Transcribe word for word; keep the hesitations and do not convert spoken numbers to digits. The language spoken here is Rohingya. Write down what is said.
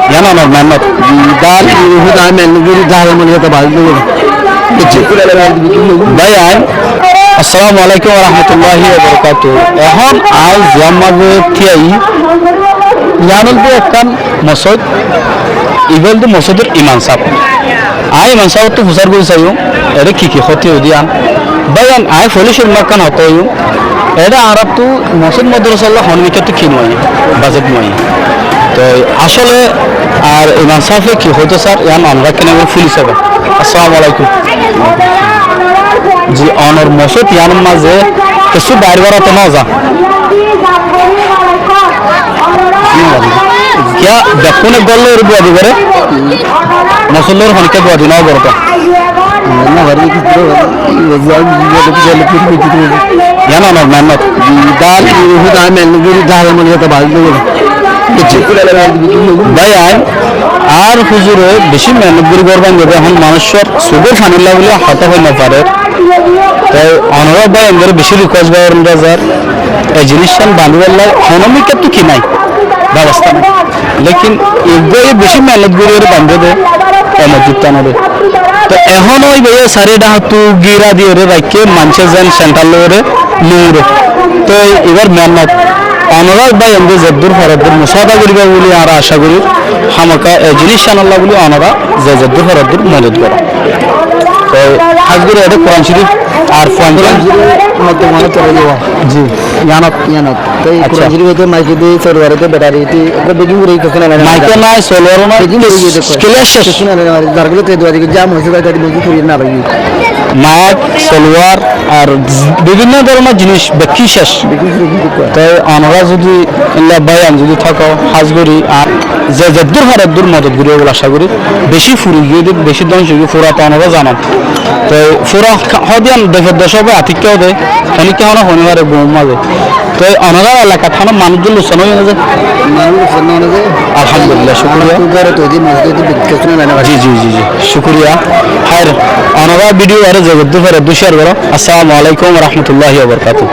Yián onor mehénnot. Bái ain, assalamu alaikum wa rahmatulláhi wa barakátuhu. Ehón añí ziyán mazé tíai, yián óilde ekkán mosóid, ibá óilde mosóidor imam sáb. Añí imam sábottu fusár gorí saiyúm, ére ki ki hóti hoiyé de yián. Bái ain, añí foóila cúrut ekkán hotá hoiyúm, ére añáráttu mosóid modorasalla honó mikkáttú ki no aiyé, bajet no aiyé. Toi asóle ar imam sáfe ki hoitó sar, yián onorá kene gorí fúni saiba. Assalamu alaikum. Ji, onor mosóid yiánor mazé kessú bair barato no za. Kiyá bekkúne gór loi dua di goré? Mosóid loi honikka dua di no goré to? Yián onor mehénnot. Bái ain, añár huzure bicí mehénnot gorí gór bañdé de, ehón manúicor sukór fanilla bóli hotá hoi no farer. Toi onorá bái aindóre bicí rikuwes gorí, e ziníccán bañdíbolla honó mikkáttú ki nái, bebosta nái. Lekin eggúaye bicí mehénnot gorí ere bañdé de, e mosjidtánore. Toi ehón ói bái sairó dhákottú gíra diyére raikké, maincé zeén senthar loiyére no uçé. Toi ibár mehénnot. Onorá bái aindóre zeddúr fare eddúr musáada goríba bóli añára acá gorí, hámaka e ziníccánolla bóli onorá ze zeddúr fare eddúr modot goró. Toi hás gorí ede Kuran Córif ar fuain Ji, yiánot. Yiánot. Toi accá. Kuran Córif ede maike de, solwar ede, betari ede, ede beggín fúrai giyé de. Maike nái, solwar nái, beggín fúrai giyé de. Kiliyar céc. Zargulót dua di goré, za moijjé de, beggín fúrai na lagé. Maik, solwar ar bibinno dóronor ziníc beggín céc. Beggín fúrai giyé de. Toi onorá zodi illa bái ain zodi táko, hás gorí ar ze zeddúr fare eddúr modot goríba bóli acá gorí. Bicí fúrai giyé de, bicí dóngco giyé, fúra to onorá zanon. Toi fúra hóde yián doc doc óibo, atikká óde, honikka honó honi fare gom mazé. Toi onorár elakat honó manúic luksan óiye né ze? Manúic luksan óiye né ze? Alhamdulillah, cúkuriya. Añára tó gór tó di, mosjid tó di, kessú nái, nái, nái. Ji, ji, ji, ji. Cúkuriya. Háir, onorá video aró ze zeddúr fare eddúr share goró. Assalamu alaikum wa rahmatullahi wa barakatuhu.